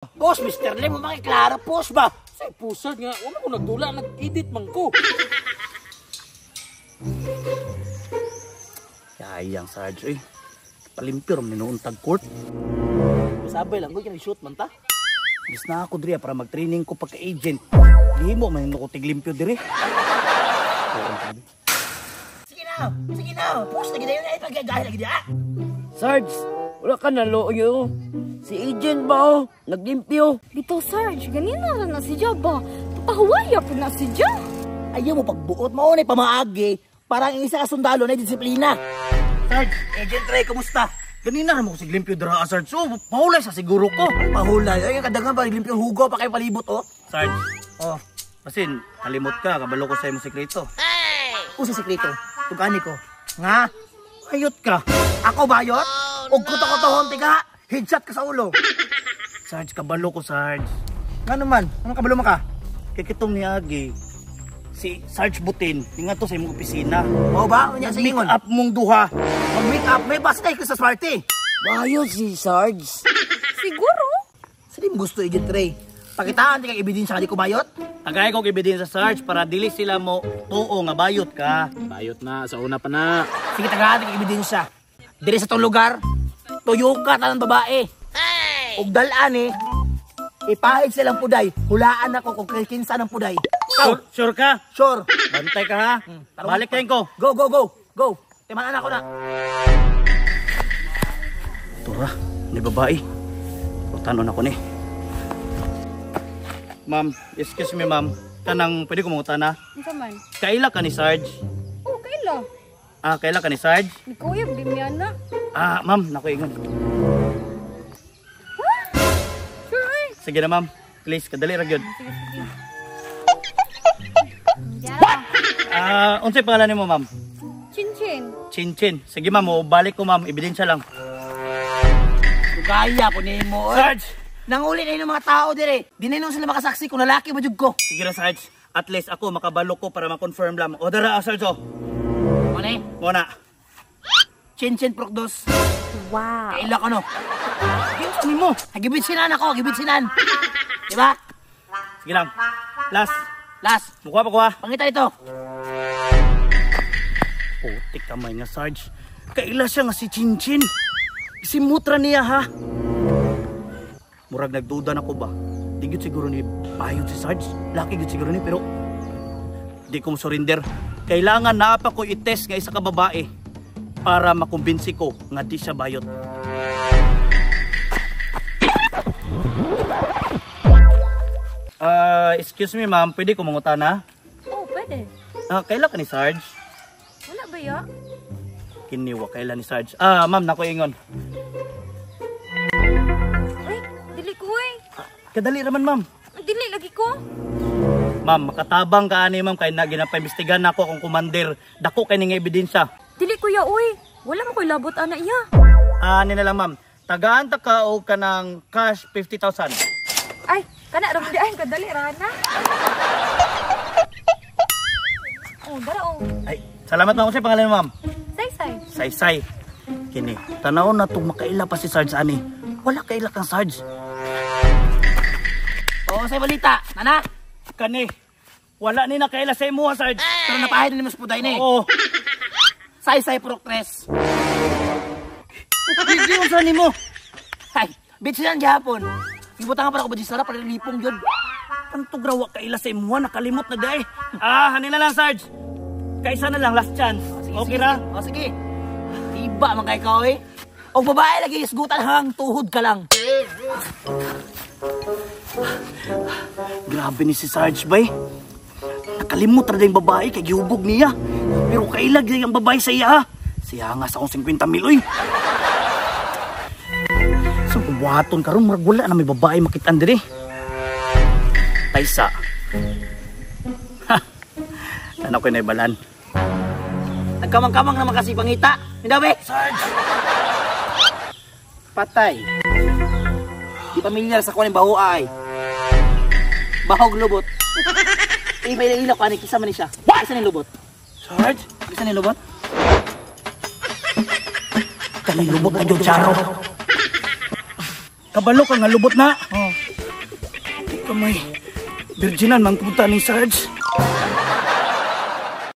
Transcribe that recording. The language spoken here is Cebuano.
Post, Mr. Lim, makiklaro, post ba? Say pusad nga, wala ko nagdula, nag-edit man ko. Sayang, Sarge, eh. Palimpyo ram ni noon tag court. Sabay lang, ko shoot man ta. Gis na ako diri para mag-training ko pagka-agent. Di mo man ko tiglimpyo diri. Sige na, sige na. Post na gid ay pagkagahi lagi dia. Sarge, wala ka na looyo. Si agent ba oh, naglimpyo. Bitaw Sarge, ganina ra na si Ja ba? Papahuwaya po na si Ja. Ayaw mo pagbuot mao na pamaagi para ang isa ka sundalo na disiplina. Sarge, Agent Ray, kumusta? Ganina ra mo ko siglimpyo dira, Sarge. So, pahulay sa siguro ko. Pahulay. Ay, kadaghan pa limpyo hugaw pa kayo palibot oh. Sarge, Oh, basin kalimot ka, kabalo ko sa imong sekreto. Usa sekreto. Tugani ko. Nga, Ayot ka. Ako bayot? Og kuto-kutohon tiga. Headshot ka sa ulo. Sarge, kabalo ko, Sarge. Nga naman, anong kabalo man ka? Kay kitong niagi si Sarge Butin, ninga to sa imong opisina. Mao ba? Unya sa ingon. Make up mong duha. Mag-make up, may basta ko sa party. Bayot si Sarge. Siguro. Sa di mo gusto, Agent Ray? Pakitaan ti kag ebidensya nga di ko bayot? Tagay kog ebidensya, Sarge, para dili sila mo tuo nga bayot ka. Bayot na, sa una pa na. Sige, tagaan ti kag ebidensya. Diri sa tong lugar, tuyo ka tanang babae. Hey! Ug dalaan eh, ipahid silang puday. Hulaan ako kung kinsa ng puday. Sure, sure ka? Sure. Bantay ka ha. Balik kayo ko. Go, go, go. Go. Timanan ako na. Tura, ni babae. Utanon ako ni. Ma'am, excuse me ma'am. Kanang pwede ko mangutana? Unsa man? Kaila ka ni Sarge? Oh, kaila. Ah, kaila ka ni Sarge? Ni kuya bimyana. Ah, ma'am, nako ingon. Sure ay. Sige na ma'am. Please, kadali ra gyud. Sige, sige. Ah, unsay pangalan nimo ma'am? Chin Chin. Chin Chin. Sige ma'am, mo balik ko ma'am, ebidensya lang. Kaya ko nimo. Sarge! Nanguli na yung mga tao dire. Di na sila makasaksi kung lalaki ba jud ko. Sige ra Sarge. At least ako makabalo ko para ma-confirm lang. O dara, Sarge oh. Mane? Mo na. Chin Chin Prokdos. Wow. Kaila ka no. Kinsa nimo? Gibit sinan ako, gibit sinan. Diba? Sige lang. Last. Last. Mukuha pa kuha. Pangita dito. Putik kamay nga Sarge. Kaila siya nga si Chin Chin. Simutra niya ha. Murag nagduda na ko ba? Di gyud siguro ni bayot si Sarge. Laki gyud siguro ni pero di ko surrender. Kailangan na pa ko i-test nga isa ka babae para makumbinsi ko nga di siya bayot. Excuse me ma'am, pwede ko mangutana? Oh, pwede. Kaila ka ni Sarge? Wala ba ya? Kiniwa kaila ni Sarge. Ah, ma'am, nako ingon. Ay, dili ko eh. Kadali raman ma'am. Dili lagi ko. Ma'am, makatabang ka ani ma'am kay na ginapaimbestigahan nako akong commander. Dako kay ning ebidensya. Dili ko ya oy. Wala mo koy labot ana iya. Ah, ani na lang ma'am. Tagaan ta ka og kanang cash 50,000. Ay, kana ra di ay kadali ra na. Oh, dara oh. Ay, salamat ma'am. Unsay pangalan mo ma'am? Say-say. Saysay. Kini, tanaw na tong makaila pa si Sarge ani. Wala kaila kang Sarge. Oo, sa balita. Nana, Kani, wala ni nakaila sa imo Sarge. pero napahid na ni mas puday na eh. Oo. Say-say Proktres. Hindi unsa nimo? Ay, bitch yan gihapon. Ibutang ka para ko ba di sarap para lipong yun. Pantog ra wa kaila sa imo, nakalimot na day. Ah, hani na lang Sarge. Kaysa na lang last chance. Sige, Okay sige, ra? sige. O sige. Iba man kay ka oy. Og babae lagi isgutan hang tuhod ka lang. Grabe ni si Sarge bay. Nakalimot ra yung babae kay gihubog niya. Pero kailag niya ang babae sa iya ha. Siya nga sa akong 50 mil oy. So buhaton karon murag wala na may babae makitaan diri. Taysa. Ha. Ano ko naibalan? Nagkamang-kamang naman kasi pangita. Hindi ba? Sarge. Patay. Di pamilyar sa kuning baho ay. Bahog lubot. Eh, may ila ko ani kisa man ni siya. Kisa ni lubot. Sarge. Kisa ni lubot. Kani lubot na gyud Charo. Kabalo ka nga lubot na. Oh. Kamay. Virginan man punta ni Sarge.